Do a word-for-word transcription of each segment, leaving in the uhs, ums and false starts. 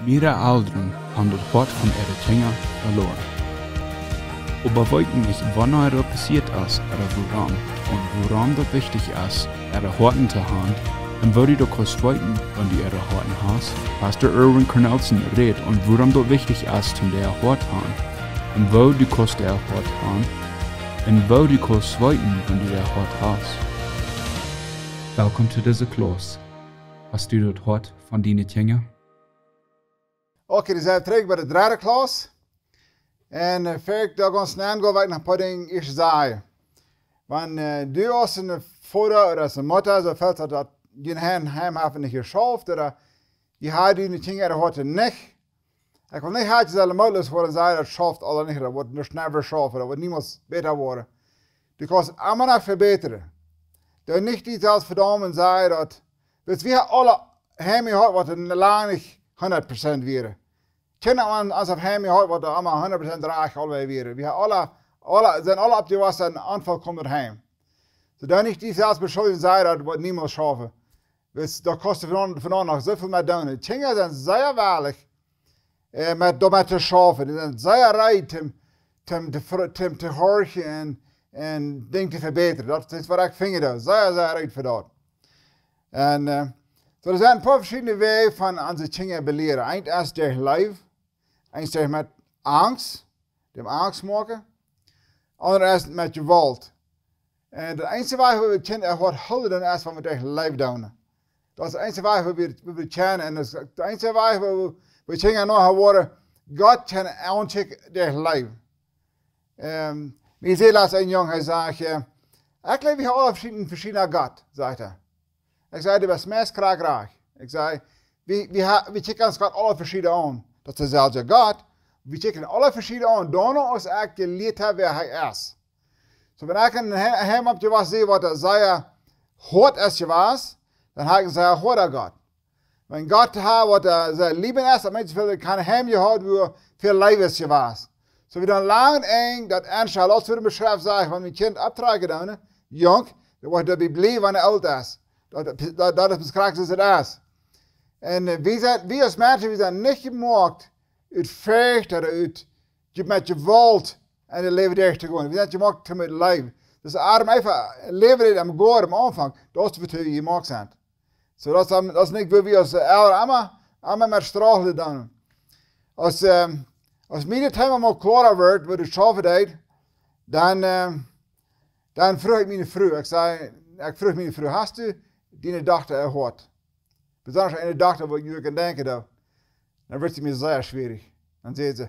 Miere Elren han daut Hoat von äare Kjinja veloaren. Oba weeten nich, wanea daut passieet es ooda wuarom, un wuarom daut wichtich es, äare Hoaten to han, un woo du daut kaust weeten, wan du äare Hoaten hast. Pastor Erwin Cornelsen rät, un wuarom daut wichtich es, toom äa Hoat han, un woo du kaust äa Hoat han, un woo du kaust weeten, wan du äa Hoat hast. Welkom to dise Klauss. Hast du daut Hoat von diene Kjinja? Okay, wie sent trigj bie de dredde Klauss. Un, äh, ver ekj doa gaunz nenn go, well ekj noch een poa Dinja ieescht sajen. Wan, äh, du aus een Voda ooda aus eene Mutta, soo felt daut, daut jie en Heim, Heim haben nich jeschauft, ooda jie haben diene Kjinja äa Hoat nich. Ekj well nich haben, jie sellen mootloos woaren, sajen, daut schauft aula nich, daut woat nich, never schaufen, daut woat niemols bäta woaren. Du kaust emma noch vebätren. Doo nich die selfst vedaumen un sajen, daut, wiels wie haben aula Heim jehaut, waut lang nich hundat Prozent wieren. Kjeena von ons haft Heim jehaut, waut emma hundat Prozent rajcht aulawäajen wieren. Wie haben aula, aula, sent aula oppjewossen en onvollkomen Heim. Soo doo nich die selfst beschuldjen, sajen, daut woat niemols schaufen. Wiels, doa kaust du vondoag, vondoag noch soo väl mea doonen. Kjinja sent sea wellich, äh, met, doamet to schaufen. Dee sent sea reed, toom, toom, toom, toom to horchen un, un Dinja to vebätren. Daut es waut ekj finj, doa. Sea, sea reed fa daut. Un, äh, soo, doa sent een poa veschiedne Wäaj von onse Kjinja belieren. Eent es derch Leew, eent es derch met Angst, däm Angst moaken, aundre es met Jewault. Un daut eensje Wajch, woo wie daut Kjint äa Hoat hoolen, es wan wie derch Leew doonen. Daut es daut eensje Wajch, woo wie, woo wie kjennen. Un daut es daut eensje Wajch, woo, woo Kjinja noch woaren Gott kjennen aunkjikjen derch Leew. Ähm, ekj säd latst een Jung, hee säd, äh, "Ekj jleew, wie haben aula veschiedne, veschiedne Gott", sajcht hee. Ekj säd, "Du best meist krakjt rajcht." Ekj säd, "Wie, wie ha-, wie kjikjen ons Gott aula veschieden aun." Daut es deselwje Gott. Wie kjikjen aula veschieden aun. Doano aus ekj jelieet hab, wäa hee es. Soo, wan ekj en He-, Heim oppjewossen sie, waut doa sea hoat es jewast, dan hab ekj en sea hoada Gott. Wan Gott haft, waut doa sea liebend es, daut meent, wie haben kjeen Heim jehaut, wua väl Leew es jewast. Soo, wie dan lang un enj daut enstalen, aus wie de Schreft sajcht, wan wie een Kjint opptrakjen doonen, ne? Junk, daut woat doabie bliewen, wan hee oolt es. Daut, daut, daut es krakjt soo aus et es. Un, äh, wie sent, wie aus Menschen, wie sent nich jemoakt ut Forcht ooda ut, met Jewault en daut Läwen derch to gonen. Wie sent jemoakt met Leew. Daut es Adam un Eva läwen en dän Goaden aum Aunfank, daut es, woo wie jemoakt sent. Soo, daut es dan, daut es nich, woo wie aus, äh, Elren emma, emma met Strohl doonen. Aus, ähm, aus mie daut Thema mol kloara wort, woo daut schaufen deed, dan, ähm, dan fruach ekj miene Fru, ekj säd, ekj fruach miene Fru: "Hast du diene Dochta erhört?" Besonda eene Dochta, wua ekj nu aun denkjen doo. Dan wort see mie sea schwierich. Dan säd see: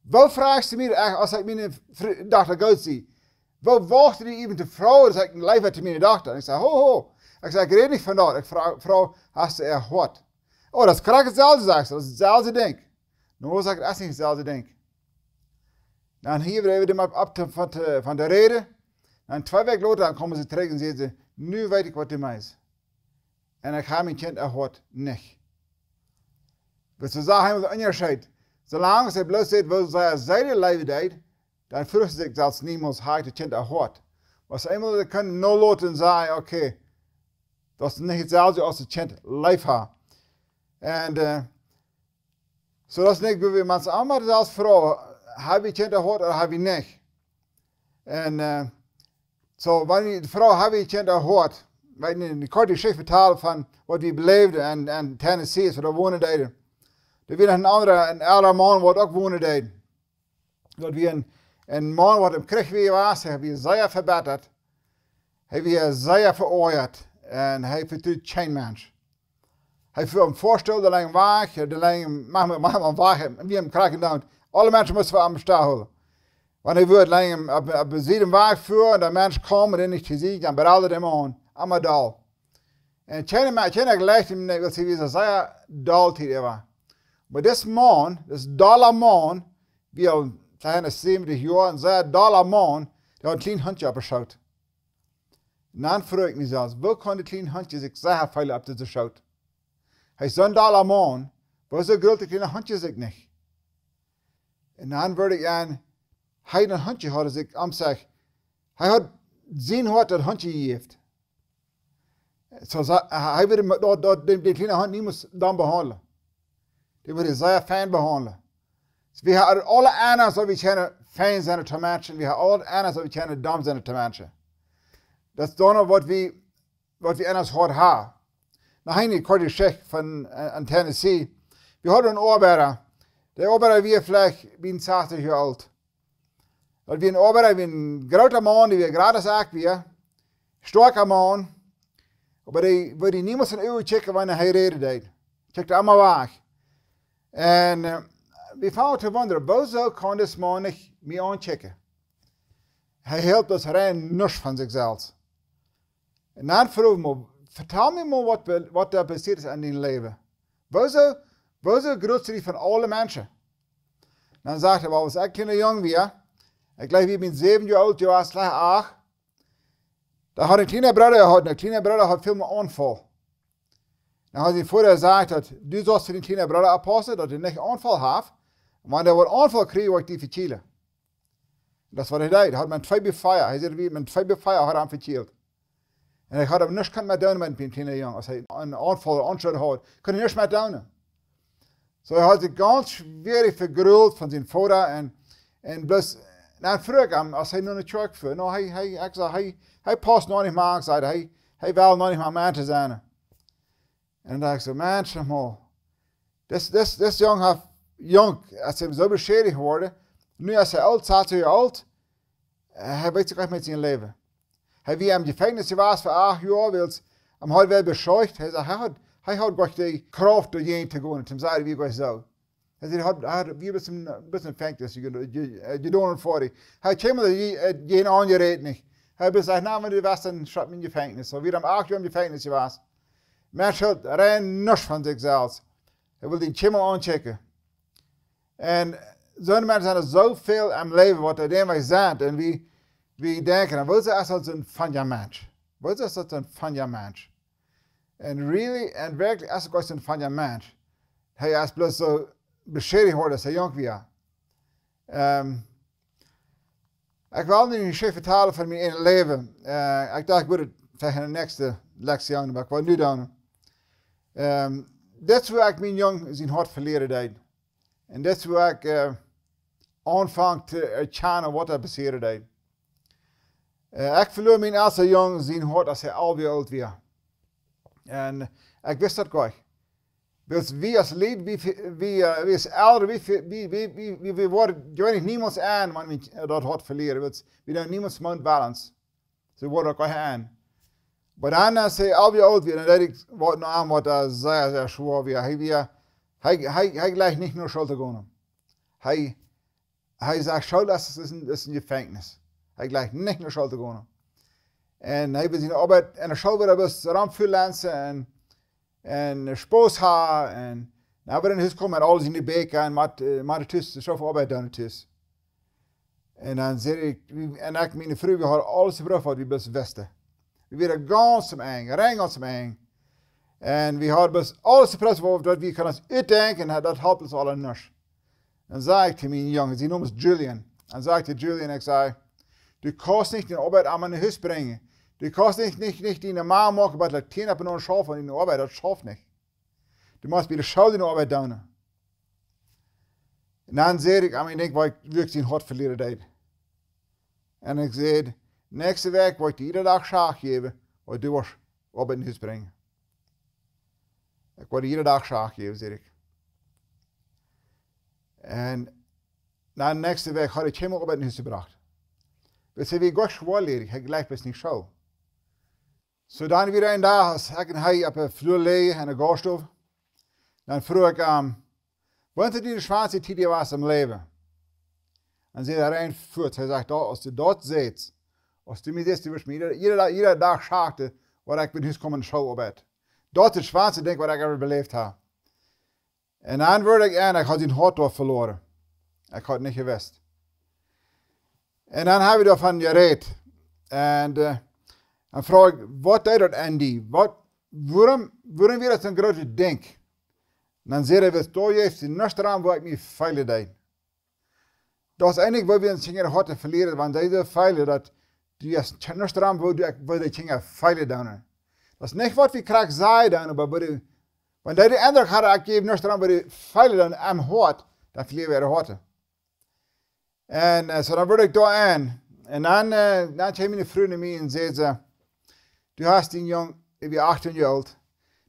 "Woo fruachst du mie, aus ekj miene Fru-, Dochta goot sie? Woo woagst du die äwent to froagen, daut ekj leew hab to miene Dochta?" Un ekj säd: "Ho, ho." Ekj säd: "Ekj räd nich von daut. Ekj fruach, fruach, hast du erhört?" "Oh, daut es krakjt daut selwje," sajcht see, "daut es daut selwje Dinkj." "Nä," säd ekj, "daut es nich daut selwje Dinkj." Dan hia wia wie opp, opp de, von de, von de Räd. Dan twee Wäakj lota, dan kjeem see trigj un säd see: "Nu weet ekj, waut du meenst. Un ekj hab mien Kjint erhört nich." Wiels see sach eemol dän Unjascheet. Soo lang aus see bloos säd, woo see, see de Leew deed, dan fruach see sikj selfst niemols: "Hab ekj daut Kjint erhört?" Aus see eemol kjennen noloten un sajen: "Okay, daut es nich daut selwje aus daut Kjint leew haben." Un, äh, soo daut es nich, woo wie ons emma selfst froagen: "Hab wie daut Kjint erhört ooda hab wie nich?" Un, äh, soo, wan wie de Froag: "Hab wie daut Kjint erhört?" Wie haben eene korte Jeschicht vetalt von waut wie beläwden en, en Tennessee, aus wie doa wonen deeden. Doa wia noch een aundra, een elra Maun, waut uk wonen deed. Daut wia een, een Maun, waut em Kjrich wia jewast, hee wia sea vebittat. Hee wia sea veoajat. Un hee vetrud kjeen Mensch. Hee fua em Foastool de Lenj wajch, de Lenj, mach mau, mach mau wajch, wie em Kjrich dan. Aule Menschen musten fa am stahoolen. Wan hee wudd Lenj opp, opp de Sied wajch fua, un de Mensch kjeem un nich to seenen, dan brald hee am aun. Emma doll. Un kjeena, kjeena jlikjt am nich, wiels hee wia sea doll to äwa. Oba dis Maun, dis dolla Maun, wia aul sewentig Joa, een sea dolla Maun, dee haud een kjlien Huntje opp de Schoot. Un dan fruach ekj mie selfst: "Woo kaun daut kjliene Huntje sikj sea feelen opp dise Schoot? Hee es soon dolla Maun, woo soo groot daut kjliene Huntje sikj nich?" Un dan wudd ekj aun, hee, daut Huntje haud sikj aun sikj, hee haud sien Hoat daut Huntje jejäft. Soo sa-, hee wudd daut, daut, dän, dän kjlienen Hunt niemols dan behaundlen. Dee woat die sea fein behaundlen. Wie haben aule eena, soo wie kjennen fein sennen to Menschen, wie haben aule eena, soo wie kjennen domm sennen to Menschen. Daut es dan, waut wie, waut wie eena haud ha. Noch eene korte Jeschicht von, äh, en Tennessee. Wie hauden eenen Oabeida. De Oabeida wia veleicht bie sastich Joa oolt. Daut wia een Oabeida, wia een groota Maun, dee wia jrod soo aus ekj wia. Stoakja Maun. Oba dee wudd die niemols enne Uagen kjikjen, wan hee räden deed. Kjikjt emma wajch. Un, äh, wie fungen aun to wundren, wuarom kaun dis Maun nich mie aunkjikjen? Hee hilt daut rein nuscht von sikj selfst. Un dan fruach ekj mol, vetal mie mol, waut be-, waut doa passieet es en dien Läwen. Wuarom, wuarom jrutscht du die von aule Menschen? Dan säd hee, wiels aus ekj kjliena Jung wia, ekj jleew, wia ekj säwen Joa oolt, Joa acht, dan haud een kjliena Brooda, haud een kjliena Brooda, haud väl mea Aunfaul. Dan haud sien Voda jesajcht, daut du saust fa dän kjlienen Brooda oppaussen, daut hee nich Aunfaul haft. Un wan hee woat Aunfaul kjrieen, woa ekj die vekjielen. Daut es waut hee deed. Hee haud met twee bie vea. Hee säd, wie met twee bie vea haud hee am vekjielt. Un hee haud oba nuscht kunt met doonen met dän kjlienen Jung. Aus hee een Aunfaul, Aunschluss haud, kunn hee nuscht met doonen. Soo, hee haud sikj gaunz schwierich vejrult von sien Voda un, un bloos, dan fruach ekj am, aus hee no de Kjoakj fua, no, hee, hee, ekj säd, hee, hee pausst noch nich mea, ekj säd, hee, hee well noch nich mea Mensch sennen. Un dan docht ekj soo, Mensch, mol, dis, dis, dis Jung haft, Jung, aus hee soo beschädicht wort, nu es hee oolt, sastich Joa oolt, äh, hee weet sikj nich met sien Läwen. Hee wia em Jefenkjnis jewast fa acht Joa, wiels am haud wäa beschuldicht, hee säd, hee haud, hee haud goanich de Krauft doajäajen to gonen, toom sajen, wia goanich soo. Hee säd, hee haud, hee haud, wia bat em, bat em Jefenkjnis je-, je-, äh, jedonen fa die. Hee kjeem doa je-, äh, jäajen aunjerät nich. Hee säd, na, wan du west, dan schekj mie em Jefenkjnis. Soo, wia dan acht Joa em Jefenkjnis jewast. Mensch hilt rein nuscht von sikj selfst. Hee wull dän Himmel aunkjikjen. Un soone Menschen sent doa soo väl em Läwen, waut doa dän Wajch sent. Un wie, wie denkjen, wuarom es daut soon feina Mensch? Wuarom es daut soon feina Mensch? Un really, un werkjlich es hee goanich soon feina Mensch. Hee es bloos soo beschädicht worden, aus hee junk wia. Ähm, ekj well nu eene Jeschicht vetalen von mien eejnet Läwen. Äh, ekj docht, ekj wudd daut veleicht enne näakjste Lektion, oba ekj well nu doonen. Ähm, dit es woo ekj mienen Jung sien Hoat velieren deed. Un dit es woo ekj, äh, aunfunk to erkjanen, waut doa passieren deed. Äh, ekj veluar mienen ieeschten Jung sien Hoat, aus hee alf Joa oolt wia. Un ekj wist daut goanich. Wiels wie aus Lied, wie, wie, äh, wie aus Elren, wie, wie, wie, wie, wie, wie woaren, jeweenlich niemols aun, wan wie, äh, daut Hoat velieren. Wiels wie doonen niemols Mond wellens. See woaren daut goanich aun. Oba dan, aus hee alf Joa oolt wia, dan deed ekj waut no am, waut, äh, sea, sea schwoa wia. Hee wia, hee, hee, hee jleicht nich no School to gonen. Hee, hee säd, School, daut es, es een, es een Jefenkjnis. Hee jleicht nich no School to gonen. Un hee wia siene Oabeit, enne School wia hee bloos romfreelanzen un, un Spos haben. Un dan wia hee no Hus jekomen met aul siene Bieekja un met, äh, met de Tus, de Schoolarbeid doonen tus. Un dan säd ekj, wie, un ekj, miene Fru, wie hauden aules jebrukt, waut wie bloos wisten. Wie wieren gaunz aum Enj, rein gaunz aum Enj. Un wie hauden bloos aules jebrukt, waut, waut wie kunnen ons utdenkjen, un daut halpt ons aula nuscht. Dan säd ekj to mienen Jung, sien Nomen es Julian. Dan säd ekj to Julian, ekj säd, du kaust nich de Oabeit aun no Hus brinjen. Du kaust nich, nich, nich diene Mama moaken, waut de Tieen opp un aun schaufen, un diene Oabeit, daut schauft nich. Du motst bie de School diene Oabeit doonen. Un dan säd ekj aun mie, ekj denkj, woo ekj werkjlich sien Hoat velieren deed. Un ekj säd, näakjste Wäakj woa ekj die jieda Dach Schacht jäwen, waut du woascht Oabeit no Hus brinjen. Ekj woa die jieda Dach Schacht jäwen, säd ekj. Un dan näakjste Wäakj haud ekj kjeene Oabeit no Hus jebrocht. Wiels hee wia goanich schwoalierich, hee jleicht bloos nich School. Soo dan wia een Dach, aus ekj un hee opp de Flua läajen enne Gaststow, dan fruach ekj am, wan es diene schwoaste Tiet jewast em Läwen? Dan säd hee rein fuaz, hee sajcht, daut, aus du daut sajchst, aus du mie sajchst, du wurscht mie jieda, jieda, jieda Dach schachten, waut ekj bie Hus kom no Schooloabeit. Daut es daut schwoaste Dinkj, waut ekj ever beläft hab. Un dan wort ekj en, ekj haud sien Hoat doa veloaren. Ekj haud nich jewist. Un dan hab wie doavon jerät. Un, äh, dan fruach ekj, waut deed daut aun die? Waut, wuarom, wuarom wia daut soon grootet Dinkj? Un dan säd hee, wiels doa jeft et nuscht aun, woo ekj mie feelen deed. Daut es eejentlich, woo wie ons Kjinja de Hoat velieren, wan dee soo feelen, daut du hast nuscht aun, woo du, woo de Kjinja feelen doonen. Daut es nich, waut wie krakjt sajen doonen, oba woo de, Wan dee dän Endruck hauden, ekj jäw nuscht doaraun, woo dee feelen dan aum Hoat, dan velieren wie äa Hoat. Un, äh, soo dan wort ekj doa aun. Un dan, äh, dan kjeem miene Fru no mie un säd see: "Du hast dän Jung, ekj wia achtieen Joa oolt,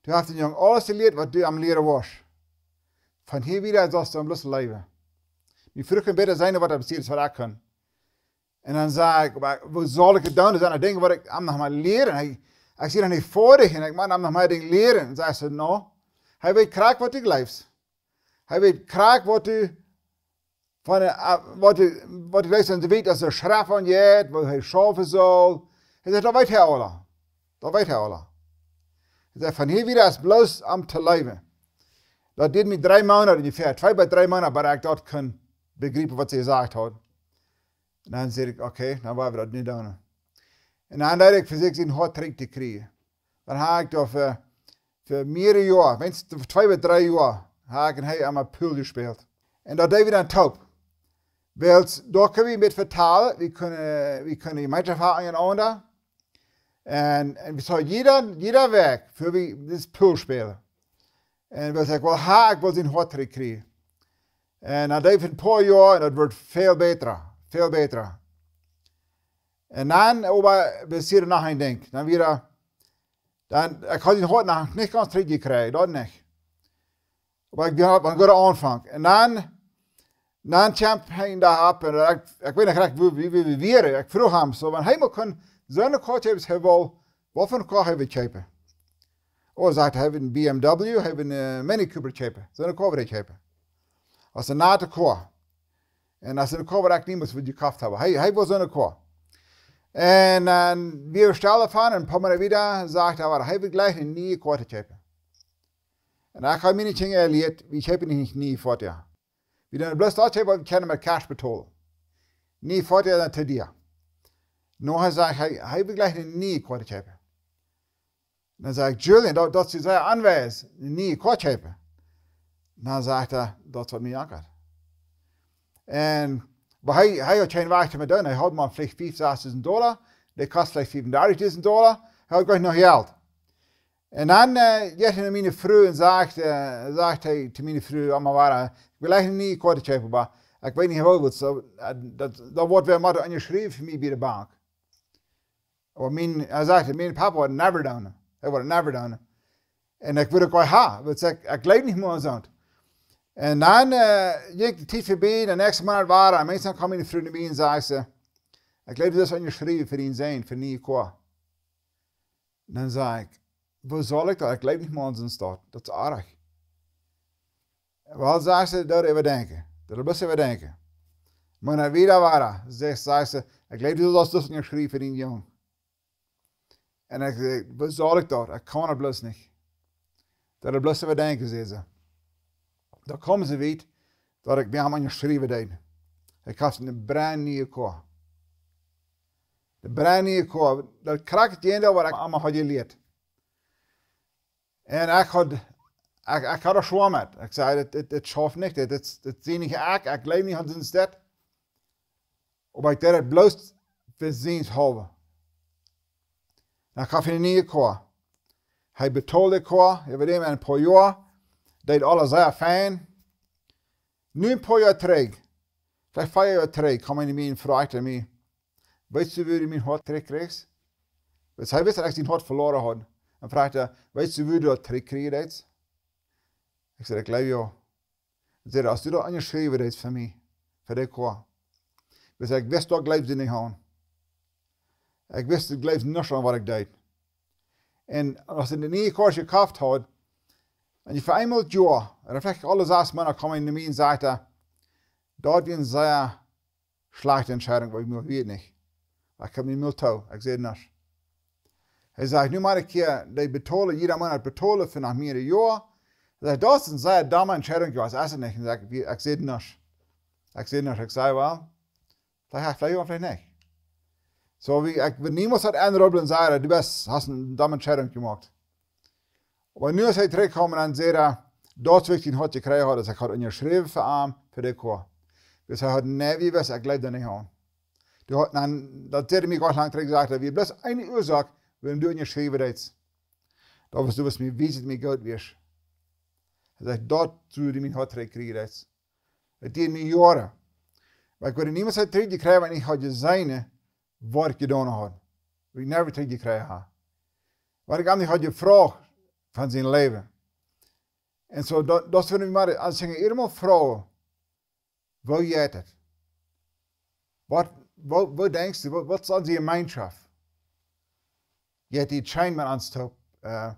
du hast dän Jung aules jelieet, waut du am lieren wurscht. Von hia wieda saust du am bloos leewen." Miene Fru kunn bäta seenen, waut doa passieet es, aus ekj kunn. Un dan säd ekj: "Oba woo saul ekj daut doonen? Doa sent Dinja, waut ekj am noch mott lieren. Hee, ekj sie noch nich foadich un ekj mott am noch mea Dinja lieren." Un säd see: "No, hee weet krakjt, waut du jleefst. Hee weet krakjt, waut du von, äh, waut du, waut du jleefst, un hee weet, aus de Schreft aunjeit, woo hee schaufen saul." Hee sajcht: "Daut weet hee aula. Daut weet hee aula." Hee sajcht: "Von hia wieda es bloos am to leewen." Daut deed mie dree Moonat onjefäa, twee bat dree Moonat, bat ekj daut kunn bejriepen, waut see jesajcht haud. Un dan säd ekj: "Okay, dan woa wie daut nu doonen." Un dan deed ekj vesieekjen, sien Hoat trigj to kjrieen. Dan haud ekj doa fa, fa mearere Joa, weens twee bat dree Joa, haud ekj un hee emma Pool jespält. Un daut deed wie dan toop. Wiels doa kunn wie met vetalen, wie kunnen, wie kunnen Jemeenschoft haben unjarenaunda. Un, un wie saul jieda, jieda Wäakj, fa wie dis Pool spälen. Un wie säden: "Ekj well ha, ekj well sien Hoat trigj kjrieen." Un dan deed wie een poa Joa un daut wort väl bäta, väl bäta. Un dan, oba, passieed noch een Dinkj. Dan wia, dan, ekj haud sien Hoat noch nich gaunz trigj jekjräajen, daut nich. Oba ekj, wie hauden een gooden Aunfank. Un dan, dan kjeem hee doa opp un ekj, ekj weet noch rajcht, woo, woo, woo wie wieren. Ekj fruach am soo, wan hee mau kunn soone Koa kjeepen, aus hee wull, waut fa eene Koa hee wull kjeepen. Oh, sajcht hee, hee wull eene B M W, hee wull eene, äh, Mini Cooper kjeepen. Soone Koa wull hee kjeepen. Aus eene nette Koa. Un aus eene Koa, waut ekj niemols wudd jekoft haben. Hee, hee wull soone Koa. Un, äh, wie bestalen von, un een poa Moonat wieda, sajcht hee, hee wull jlikj eene niee Koa kjeepen. Un ekj haud miene Kjinja jelieet, wie kjeepen nich niee Foatieja. Wie doonen bloos daut kjeepen, waut wie kjennen met Cash betolen. Niee Foatieja sent too dia. Nu, hee sajcht, hee, hee wull jlikj eene niee Koa kjeepen. Dan säd ekj: "Julian, daut, daut es sea aunwiesent, eene niee Koa kjeepen." Dan sajcht hee: "Daut es, waut mie jankat." Un, oba hee, hee haud kjeen Wajch to doonen. Hee haud mau veleicht fief, sastausendt Dolla. Dee kost veleicht fiefundartichdausend Dolla. Hee haud goanich noch Jelt. Un dan, äh, jeit hee no miene Fru un sajcht, äh, sajcht hee to miene Fru: "Mama, wada, ekj well eejentlich eene niee Koa kjeepen, oba ekj weet nich, woo daut, soo, äh, daut, daut woat wada motten unjaschriewen fa mie bie de Bank." Oba mien, hee sajcht, mien Papa woat daut never doonen. Hee woat daut never doonen. Un ekj wull daut goanich haben, wiels ekj, ekj jleew nich mea aun soont. Un dan, äh, jinkj de Tiet vebie, de näakjste Moonat wada, un eenst dan kjeem miene Fru no mie un säd see: "Ekj jleew, du hast unjaschriewen fa dienen Sän, fa eene niee Koa." Un dan säd ekj: "Woo saul ekj daut? Ekj jleew nich mea aun soont, daut es oaj." "Well," sajcht see, "doa äwadenkjen. Doa bloos äwadenkjen." Moonat wieda wada, sajcht, sajcht see: "Ekj jleew, du saust daut unjaschriewen fa dienen Jung." Un ekj säd: "Woo saul ekj daut? Ekj kaun daut bloos nich." "Doa bloos äwadenkjen," säd see. Dan kjeem see wieda, daut ekj bie am unjaschriewen deed. Ekj haud eene brandniee Koa. Eene brandniee Koa. Daut krakjt daut, waut ekj emma haud jelieet. Un ekj haud, ekj, ekj haud daut schwoa met. Ekj säd: "Dit, dit, dit schauft nich, dit, dit, dit sie nich ekj, ekj jleew nich aun soont." Oba ekj deed daut bloos fa sienen haulwen. Dan kjeem eene niee Koa. Hee betold de Koa, äwa däm een poa Joa, deed aules sea fein. Nu een poa Joa trigj, veleicht vea Joa trigj, kjeem hee no mie un fruach mie: "Weetst du, woo du mien Hoat trigj kjrichst?" Wiels hee wist, daut ekj sien Hoat veloaren haud. Dan fruach hee: "Weetst du, woo du daut trigj kjrieen deist?" Ekj säd: "Ekj jleew jo." Dan säd hee: "Aus du daut unjaschriewen deist fa mie, fa dee Koa." Wiels ekj wist, daut jleewst du nich aun. Ekj wist, du jleewst nuscht aun, waut ekj deed. Un aus ekj de niee Koa jekoft haud, un ekj fa eemol daut Joa, un veleicht aule sas Moonat, kjeem hee no mie un säd: "Daut wia eene sea schlajchte Entscheidunk, oba ekj weet nich. Ekj kjeem nich mea too, ekj säd nuscht." Hee säd: "Nu mott ekj hia dee betolen, jieda Moonat betolen fa noch mearere Joa." Hee säd: "Daut es eene sea domme Entscheidunk jewast, es et nich?" Un ekj, ekj säd nuscht. Ekj säd nuscht, ekj säd: "Well, veleicht, veleicht, veleicht nich." Soo, wie, ekj wudd niemols daut aunrubblen un sajen: "Du best, hast eene domme Entscheidunk jemoakt." Oba nu, aus hee trigjkjeem, dan säd hee: "Daut es, woo ekj dän Hoat jekjräajen haud, daut ekj haud unjaschräwen fa am, fa dee Koa." Wiels hee haud nich jewist, ekj jleew doa nich aun. Dee haud, dan, daut säd hee mie goanich lang trigj, sajcht hee: "Daut wia bloos eene Uasoak, wuarom du unjaschräwen deedst. Daut wia, du wist mie, woo du mie goot wieescht." Hee sajcht: "Daut sull die mien Hoat trigj kjrieen." Daut dieed mie Joaren. Oba ekj wudd niemols trigj kjrieen, wan ekj haud jeseenen, waut ekj jedonen haud. Wudd ekj never trigj kjrieen haben. Wan ekj am nich haud jefroacht von sien Läwen. Un soo, daut, daut es, wan wie mau, aus ekj emol froag: "Woo jeit et? Waut, woo, woo denkjst du, waut, waut es onse Jemeenschoft?" Jeit dee scheen met ons toop. Äh,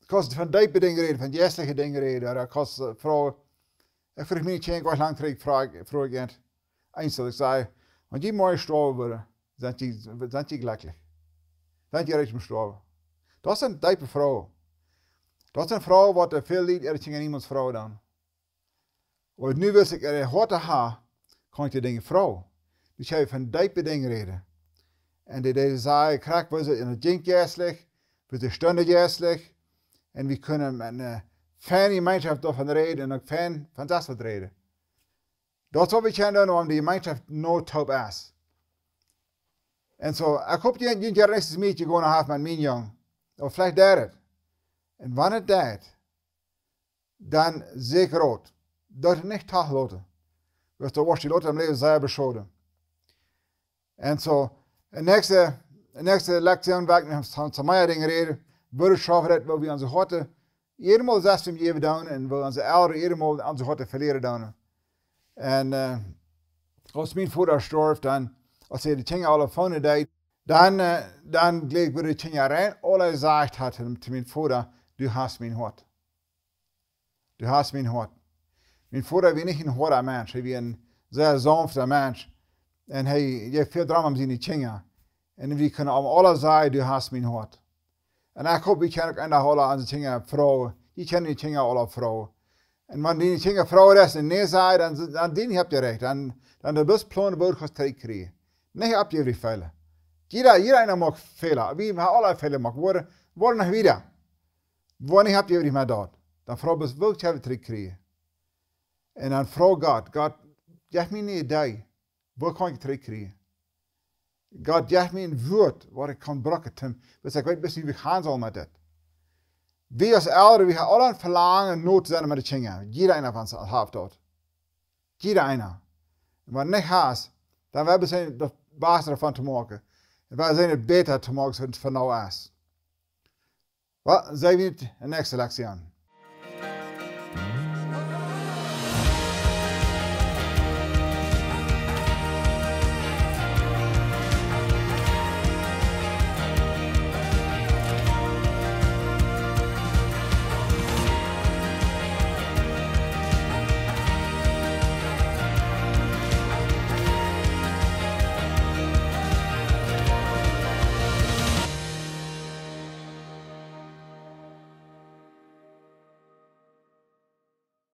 kaust von deepe Dinja räden, von jeistliche Dinja räden, ooda kaust, äh, froagen. Ekj fruach mie nich, ekj wia lang trigj, fruach, fruach ekj eent. Eent, daut ekj säd: "Wan jie morjen stoawen wudden, sent jie, sent jie jlekjlich? Sent jie rajcht toom stoawen?" Daut sent deepe Froagen. Daut sent Froagen, waut väl Lied äare Kjinja niemols froagen doonen. Oba nu, wiels ekj äa Hoat ha, kaun ekj dee Dinja froagen. Dee kjennen von deepe Dinja räden. Un dee, dee säd, krakjt, wie sent en de Dinja jeistlich, wie sent Stunden jeistlich. Un wie kjennen met eene fiene Jemeenschoft doavon räden un uk fien von daut waut räden. Daut es waut wie kjennen doonen, om de Jemeenschoft noch toop es. Un soo, ekj hop, jie, jie jaren es mie jegonen haft met mien Jung. Oba veleicht deed et. Un wan et deed, dan sie ekj Rot. Daut nich toloten. Wiels du woascht die lota em Läwen sea beschoden. Un soo, de näakjste, de näakjste Lektion, wua ekj noch von, von mea Dinja räd, woo daut schauft, woo wie onse Hoaten, eenmol selfst em Läwen doonen un woo onse Elren eenmol onse Hoaten velieren doonen. Un, äh, aus mien Voda storf, dan, aus hee de Kjinja aule fonen deed, dan, äh, dan jleew ekj, woo de Kjinja rein aule jesajcht hauden to, to mien Voda: "Du hast mien Hoat. Du hast mien Hoat." Mien Voda wia nich een hoada Mensch, hee wia een sea saunfta Mensch. Un hee, hee jeef väl Drom om siene Kjinja. Un wie kjennen am aule sajen: "Du hast mien Hoat." Un ekj hop, wie kjennen uk eenen Dach aule onse Kjinja froagen. Jie kjennen june Kjinja aule froagen. Un wan june Kjinja froagen, daut es een nä sajen, dan, dan dee haft jie rajcht. Dan, dan du best plon, woo du kaust trigj kjrieen. Nich oppjäwen, Fäla. Jieda, jieda eena moakt Fäla. Wie haben aule Fäla jemoakt. Wie woaren noch wieda. Wan nich oppjäwen met daut, dan froag bloos, woo kaun ekj trigj kjrieen? Un dan froag Gott: "Gott, jeff mie een Idee. Woo kaun ekj trigj kjrieen? Gott, jeff mie een Wuat, waut ekj kaun brucken, Tim. Wiels ekj weet nich, woo ekj gonen saul met dit." Wie aus Elren, wie haben aule een Velangen, Not to sennen met de Kjinja. Jieda eena von ons haft daut. Jieda eena. Un wan nich hast, dan woa wie seenen daut baste doavon to moaken. Un woa wie seenen daut bäta to moaken, soo aus et vondoag es. Well, see wie de näakjste Lektion.